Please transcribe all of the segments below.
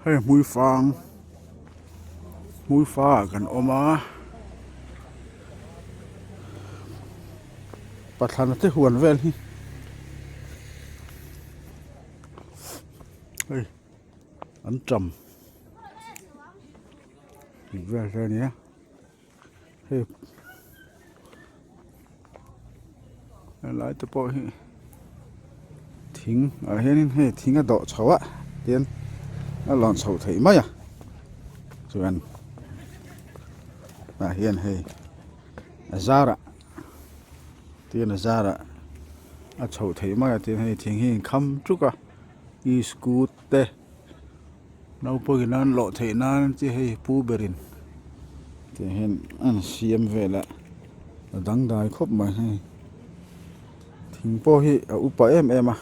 Hei hmuifang hmuifa ah kan awm a pathlana te huan vel hi hei an tam tih vel te a nia. Hei helai te pawh hi thing ah hianin hei thing a dawh chho a tian a lawn chhoh theih mai a chuan tah hian hei a zarah tian a zarah a chhoh theih mai a tin hei thing hi a inkham tuk a iskut te. Naupangin an lawh theih nan chi hei pu berin tiang hian an siam vel a a dangdai khawp mai hei thing pawh hi a upa em em a.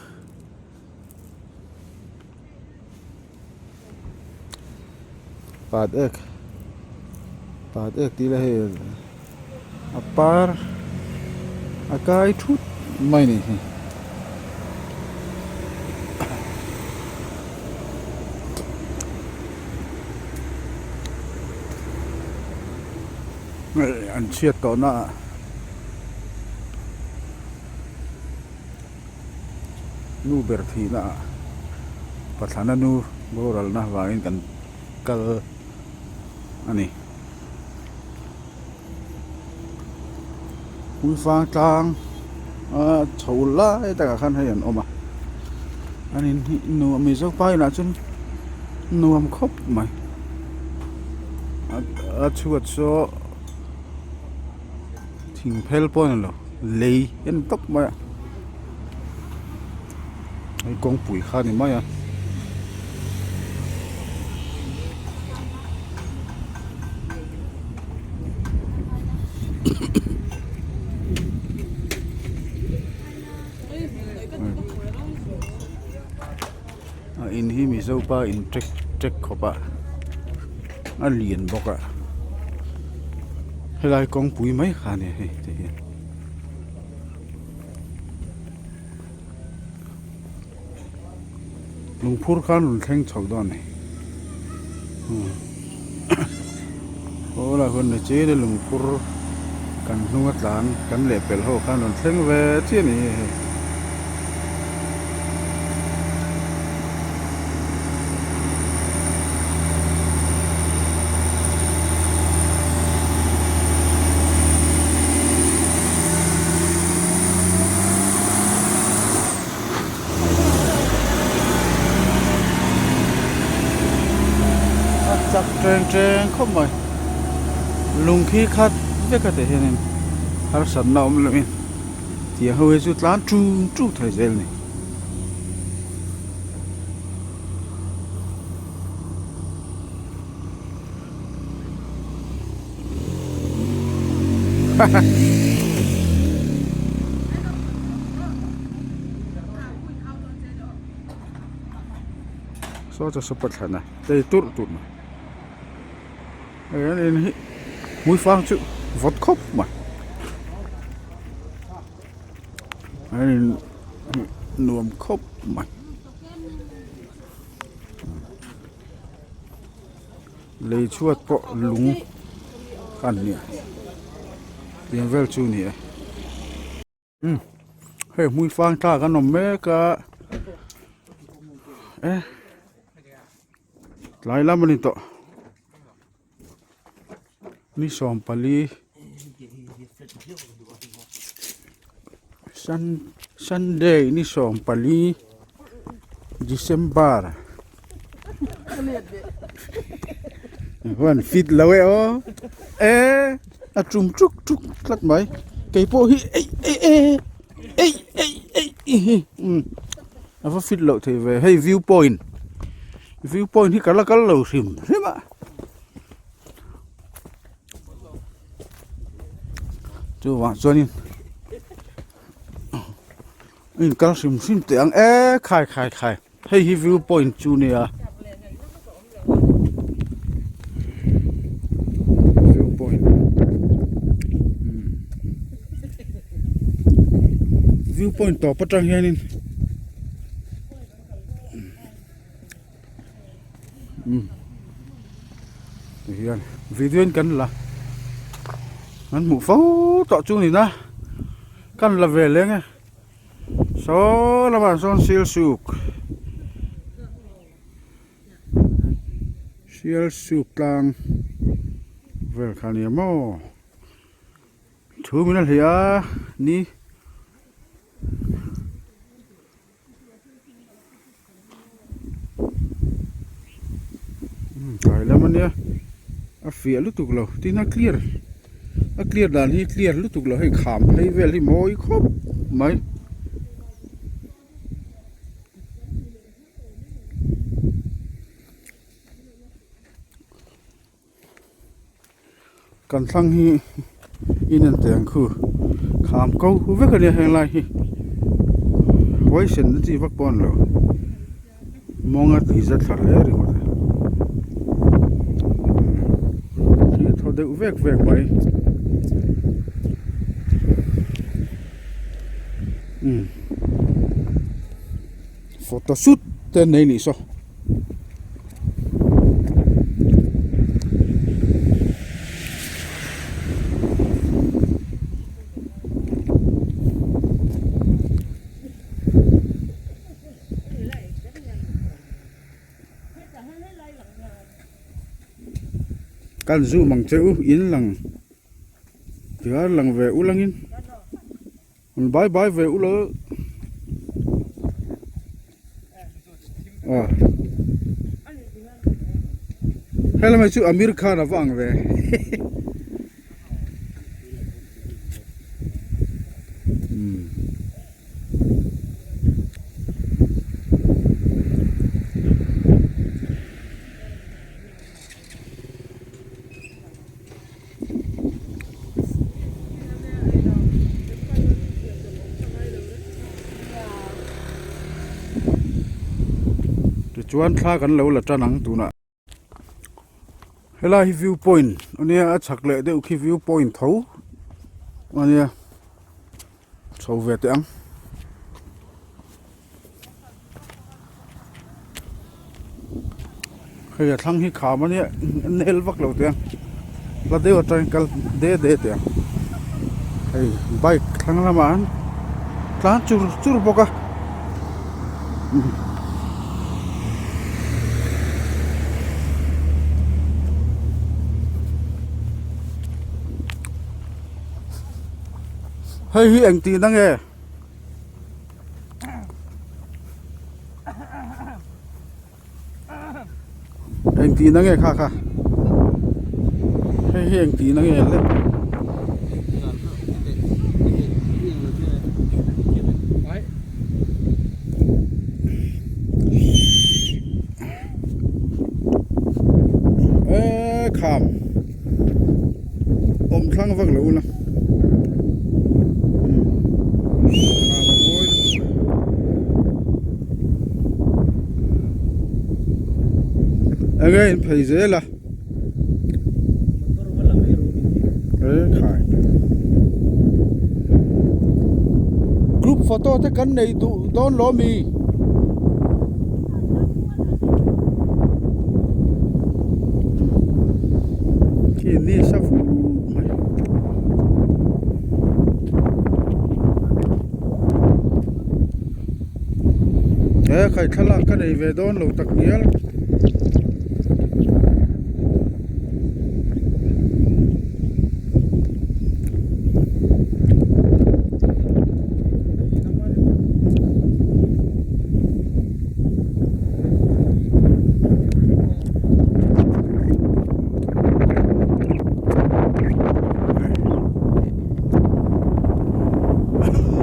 Pat ek pat ek tih ila hei a par a kai thut mai a ni hi. An chhiat tawh na ah nu ber thih na ah pathlana nu boral na vangin kan kal a ni. Hmuifang tlang a chho lai takah khan hei an awm a an in hi nuam mizo pa inah chuan nuam khawp mai a chhuat saw thing phel pawh a ni lo lei a ni tawp mai a hei kawngpui kha a ni mai a. A in hi mizo pa in tek tek khawp a a lian bawk a helai kawngpui mai kha a ni hei ti hian. Lungphur khan rawn thleng chho dawn a ni aw lai hun ni chiin lungphur kan hnung a tlan kan lehpelh ho khan rawn thleng ve chiah a ni hei. A chak teng teng khawp mai lung khi khat vek a tih hianin harsatna awm lohin tiang ho hi chu tlan ṭung ṭung thei zel a ni. Saw chu super thlan a tei turh turh mai hei an in hi hmuifang chu vawt khawp mai an in nuam khawp mai. Lei chhuat pawh lung kha an nia tiang vel chu a ni e umm hei hmui fang thlak an awm mek a e tlai lam a ni tawh ni 14 Sunday ni 14 December huan fit lo e aw e a tum tuk tuk tlat mai kei pawh hi ei ei ei ei ei ei um a va fit loh thei ve hei view point view point hi ka la kal lo hrim hrim a. Chuvang chuanin in kal hrim hrim teh ang e khai khai khai hei hi view point chu nia view point view point tawp atang hianin. Umm tihian video in kan la kan hmuh fo tawh chu ni na kan la ve leng e saw lamah sawn sialsuk sialsuk tlang vel kha nia maw thu min a hliah a ni. Tlai lam ania a fiah lutuk lo tin a clear a clear dan hi clear lutuk lo hei kham phei vel hi mawi khawp mai. Kan thlang hi in en teh ang khu kham ko vek a nia heng lai hi huaisen na chi vak pawh a ni lo mawnga tih zat thla hle ringawt a thli a thaw deuh vek vek mai umm photo shoot te an nei nih saw. Kan zoom ang che u in lang tihian lang ve ul angin. An bai bai ve ula aw helai chu Amir Khan a va ang ve umm. Tichuan thla kan lo la tan ang tunah helai hi view point ania a chhak leh deuh khi view point tho ania chho ve teh ang. Hei a thlang hi kham a nia nel vak lo teh a hla deuh atangin kal de de teh ang hei bike thlang lamah an tlan chur chur bawk a. Hei hi eng tihna nge? Eng tihna nge kha kha hei hi eng tihna nge le e kham awm thlang vak lo ula. Enge in phei zel a e khai group photo te kan nei duh dawn lo mi. Khi ni sa vut mai. He khai thlalak ka nei ve dawn lo tak ngial.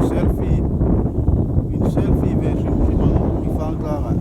Selfie in selfie ve hrim hrim ang mi fang tlangah.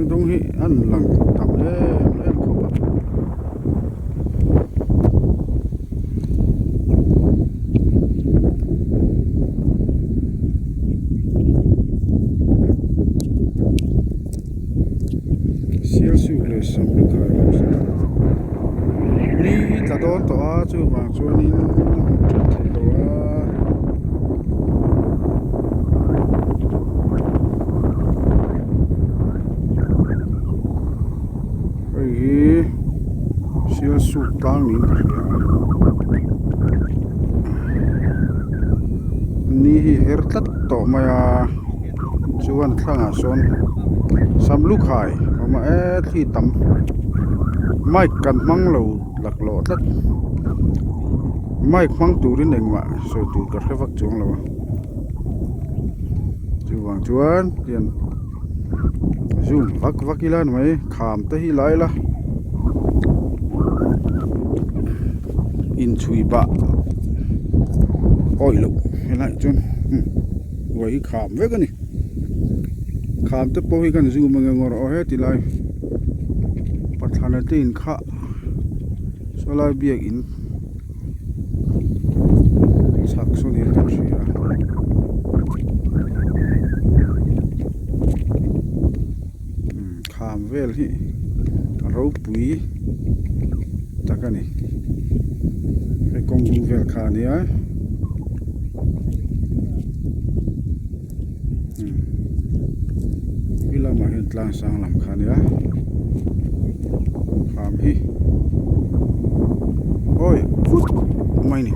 Tlang dung hi an lang tam em em khawp a. Sialsuk leh sam khai ho sawn ni hi tla dawn tawh a chuvang chuanin a hmu that theih loh a. Hei hi Sialsuk tlang niin ka hria a ni hi her tlat tawh mai a chuan thlangah sawn samlukhai a awm a e thli tam mic kan hmang lo laklawh tlat mic hmang turin engmah sawi tur ka hre vak chuang lo a chuvang chuan tian zoom vak vak ila ni mai kham te hi la ila inchhui pah awih loh helaiah chuan uai hi kham vek a ni kham te pawh hi kan zoom ang eng erawh he ti lai pathlana te inkhah saw lai biakin. Chhak saw niin ka hria umm kham vel hi a ropui tak a ni hei kawng dung vel kha a nia umm he lamah hian tlang sang lam kha a nia kham hi awi vut mai a ni.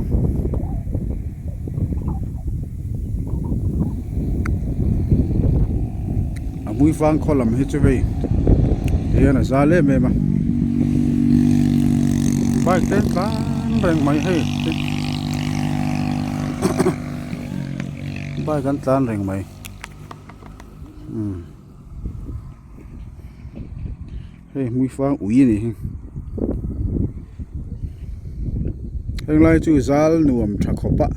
A hmuifang khaw lam hi chu hei ti hian a zal em em a bike te an tlan reng mai hei. Bike an tlan reng mai umm hei hmuifang ui a nih hi henglai chu zal nuam tha khawp a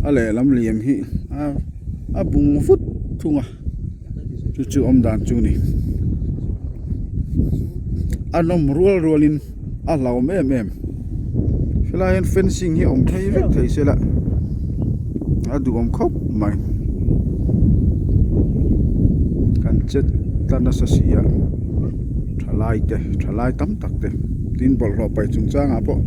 a lehlam liam hi a a bung vut thung a chu chu awm dan chu a ni a nawm rual rual in. a hlauhawm em em helai hian fencing hi a awm phei vek thei se la a duhawm khawp mai kan chet tla nasa si a thalai te thalai tam tak te tin bawlhhlawh paih chungchangah pawh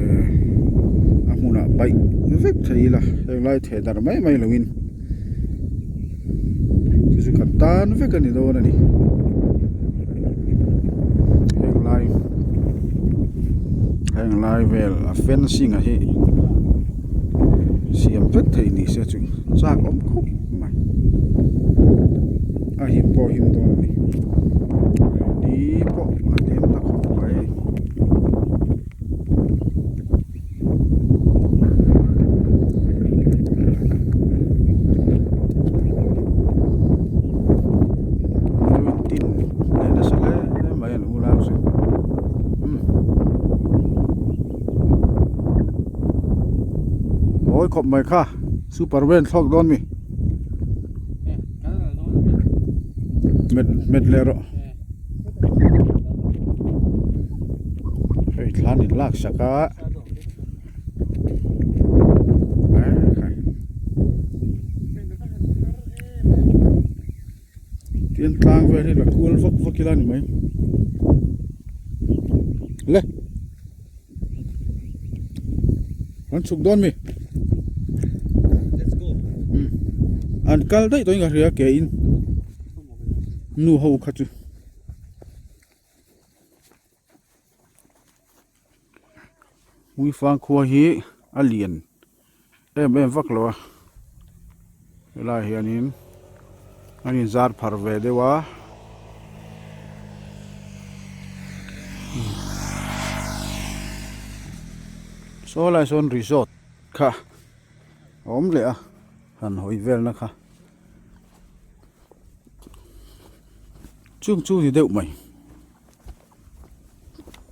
eh a hmunah paih vek thei ila henglai theh darh mai mai loin. Chu chu kan tan vek a ni dawn a ni heng lai heng lai vel a fencing a hi siam vek theih ni se chu chak awm khawp mai a him pawh a him dawn a ni ni pawh a hnem ta khawp mai. Tin leh nasa hle mai an unau chu umm mawi khawp mai kha superman thlawk dawn mi met met leh rawh. Hei thlan in lak sak a tin tlang vel hi la kual vak vak ila ni mai le an chhuk dawn mi an kal daih tawhin ka hria ke in. Nu ho kha chu Hmuifang khua hi a lian em em vak lo a helaiah hianin an inzar phar ve deuh a saw lai sawn resort kha a awm leh a han hawi velna kha. Chung chu ni deuh mai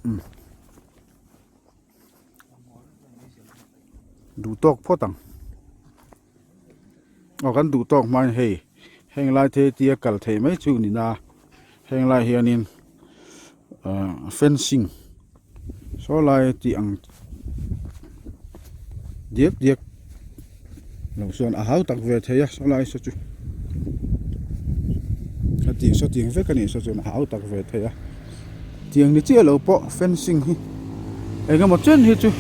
umm duh tawk phawt ang aw kan duh tawk hmain hei Heng lai te tia kal theih mai chu ni na heng lai hianin ahh fencing saw lai tih ang diak diak lo sawn a hau tak ve thei a saw lai saw chu a tih saw tiang vek a nih saw chuan a hau tak ve thei a tiang ni chiah lo pawh fencing hi eng emaw chen hi chu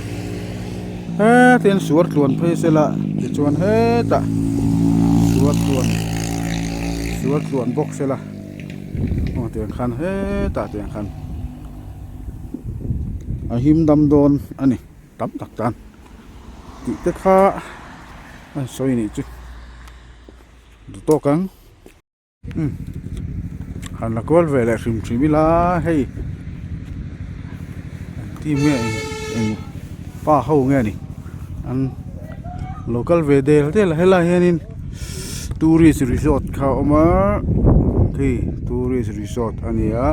hetin suar tluan phei se la tichuan hetah suar tluan suar tluan bawk se la aw tiang khan hetah tiang khan a him dam dawn a ni tam tak tan tih te kha an sawi nih chu duhtawk ang. Umm han la kual ve leh hrim hrim ila hei eng team nge eng eng pa ho nge ni an lo kal ve del del a helai hianin tourist resort kha a awm a khi tourist resort a ni a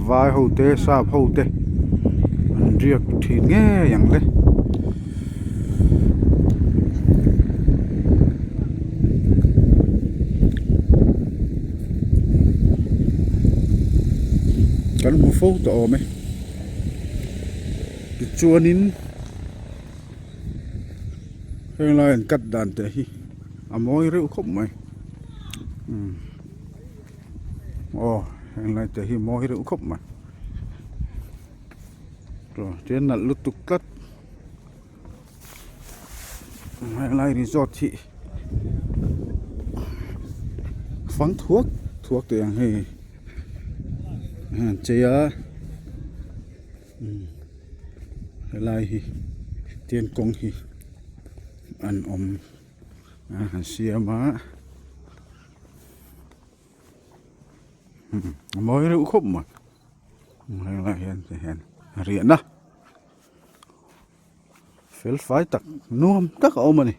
vai ho te sap ho te an riak thin ngei ang le. Kan hmu fo tawh awm e tichuanin heng lai an cut dan te hi a mawi reuh khawp mai umm aw heng lai te hi mawi reuh khawp mai tian nalh lutuk tlat. Helai resort hi fang thuak thuak teh ang hei an chei a helai hi tian kawng hi an awm a han siam a a mawi reuh khawp mai helai hian ti hian riahna. Fel fai tak nuam tak a awm a ni.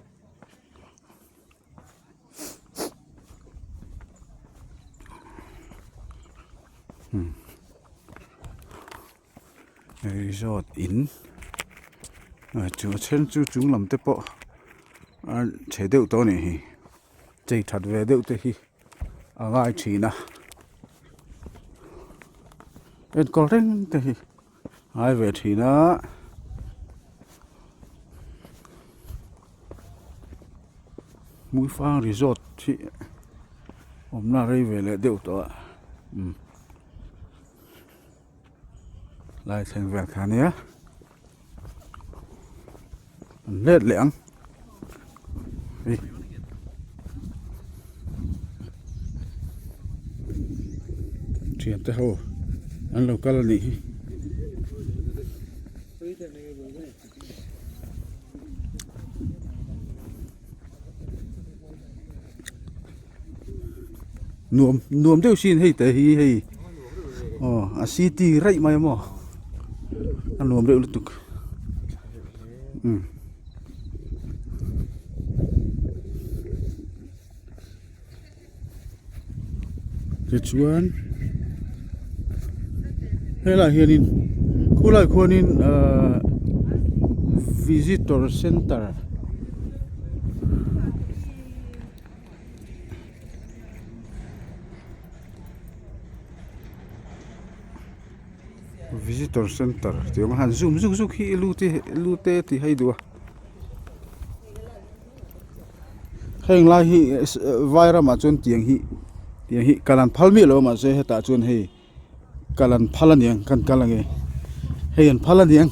Resort in chu a then chu chung lam te pawh a chhe deuh tawh a nih hi chei that ve deuh te hi a ngai thin a enkawl reng te hi. Ngai ve thin a. Hmuifang resort hi awmna rei ve leh deuh tawh a umm lai thleng vel kha ania an let leh ang hei. Thiante ho an lo kal a nih hi. Nuam nuam deuh sin hei te hi hei aw a city raih mai a maw a nuam deuh lutuk umm. Tichuan helaiah hianin khulaiah khuanin ahh visitor center visitor center tih a awm a han zoom zuk zuk hi lu te lu te tih hi a duh a. Heng lai hi vai ramah chuan tiang hi tiang hi kal an phal miah lo a mahse hetah chuan hei kal an phal a niang kan kal ange hei an phal a niang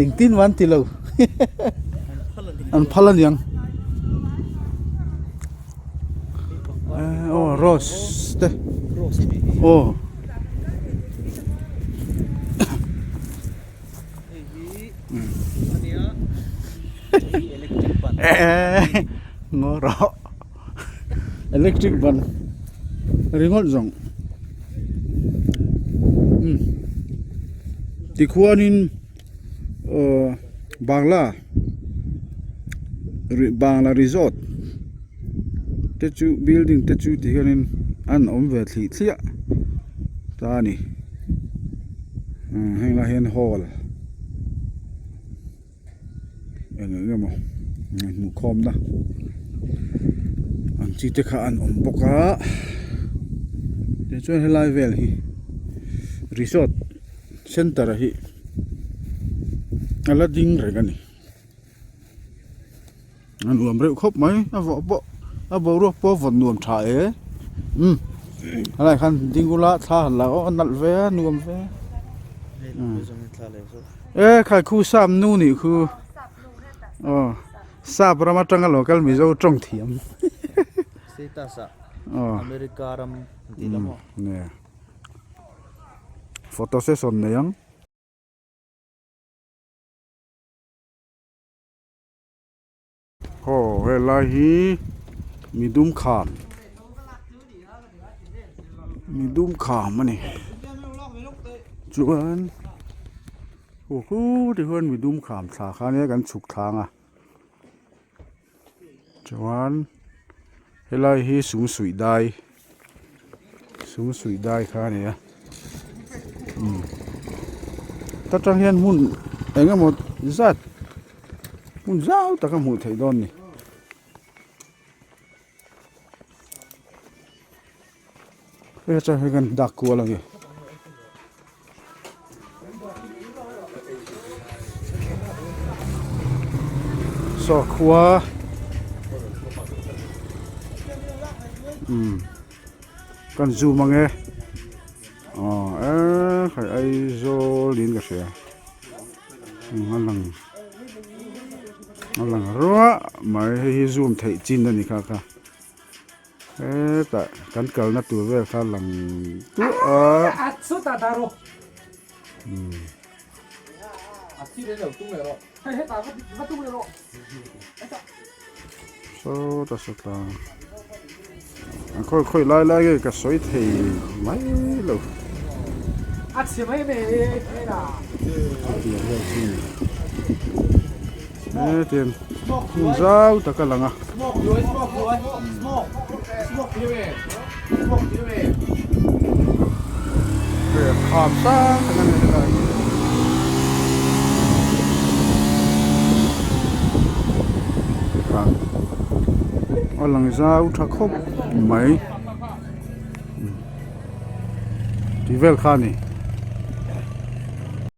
engtin mah an ti lo an phal a niang aw rose te aw. Ngaw rawh electric ban ringawt zawng umm tikhuanin aw bangla bangla resort te chu building te chu ti hianin an awm ve thlih thliah ta a ni. Heng lai hian hall eng eng emaw hmuh khawm na. Ang chi te kha an awm bawk a tichuan helai vel hi resort center hi a la ding reng a ni a nuam reuh khawp mai a vawh pawh a boruak pawh a vawt nuam tha e umm helai khan ding ula thla han la aw a nalh ve a nuam ve e khai khu sap nu nih khu aw. Sap ram atanga lo kal Mizo tawng thiam. Status ah America ram an tih la maw? Nia. Photo session nei ang. Aw helai hi midum kham midum kham a ni chuan. Aw hu ti huan mi dum kham thla kha nia kan chhuk thlang a chuan helai hi sung suih dai sung suih dai kha a ni a umm ta tang hian hmun eng emaw zat hmun zau tak a hmuh theih dawn a ni. Hei atang hian kan dak kual ange. Saw khua umm kan zoom ange aw e khai Aizawl niin ka hria umm a lang a lang ruah mai hei hi zoom theih chin a ni kha kha. Hetah kan kalna tur vel kha lang duah a. Sawta sawta an khawi khawi lai lai nge ka sawi thei mai lo. Chutiang vel chu a ni. Hetiang hmun zau tak a lang a. Hei a kham sang tak a ni helai hi. Kham a lang zau tha khawp mai tih vel kha a ni.